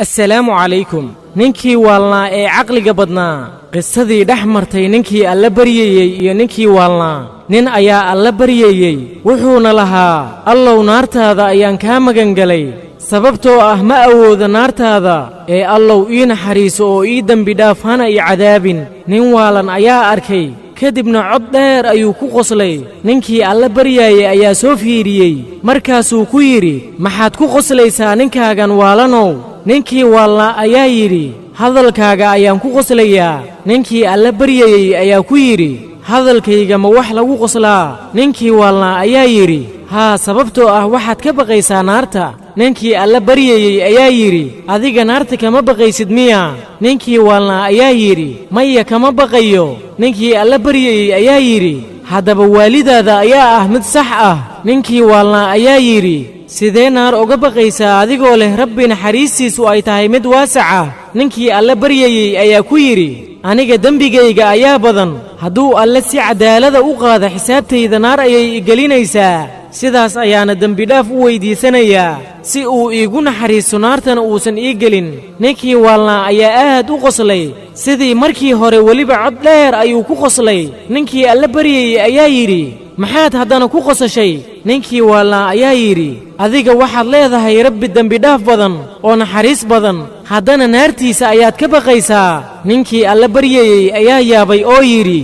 Assalaamu calaykum. Ninkii waalnaa ee caqliga badnaa. Qisadii dhex martay ninkii Alla baryayey iyo ninkii waalnaa. Nin ayaa Alla baryayey, wuxuuna lahaa: "Allow, naartaada ayaan kaa magangelay, sababtoo ah ma awoodo naartaada, ee Allow ii naxariiso oo ii dembi dhaaf, hana ii cadaabin." Nin waalan ayaa arkay, kadibna cod dheer ayuu ku qoslay. Ninkii Alla baryaayey ayaa soo fiiriyey, markaasuu ku yidhi: "Maxaad ku qoslaysaa, ninkaagan waalanow?" Ninkii waalnaa ayaa yidhi: "Hadalkaaga ayaan ku qoslayaa." Ninkii Alla baryayey ayaa ku yidhi: "Hadalkayga ma wax lagu qoslaa?" Ninkii waalnaa ayaa yidhi: "Haa, sababtoo ah waxaad ka baqaysaa naarta." Ninkii Alla baryayey ayaa yidhi: "Adiga naarta kama baqaysid miya?" Ninkii waalnaa ayaa yidhi: "Maya, kama baqayo." Ninkii Alla baryayey ayaa yidhi: "Haddaba waalidaada ayaa ah mid sax ah." Ninkii waalnaa ayaa yidhi: "Sidee naar uga baqaysaa adigoo leh Rabbi naxariistiisu ay tahay mid waasaca?" Ninkii Alla baryayey ayaa ku yidhi: "Aniga dembigayga ayaa badan. Hadduu Alle si caddaalada u qaada xisaabtayda, naar ayay igelinaysaa. Sidaas ayaana dembidhaaf u weyddiisanayaa si uu iigu naxariisto, naartana uusan ii gelin." Ninkii waalnaa ayaa aad u qoslay sidii markii hore, weliba cod dheer ayuu ku qoslay. Ninkii Alla baryayey ayaa yidhi: "Maxaad haddana ku qosashay?" Ninkii waalnaa ayaa yidhi: "Adiga waxaad leedahay Rabbi dembidhaaf badan oo naxariis badan, haddana naartiisa ayaad ka baqaysaa." Ninkii Alla baryayey ayaa yaabay oo yidhi.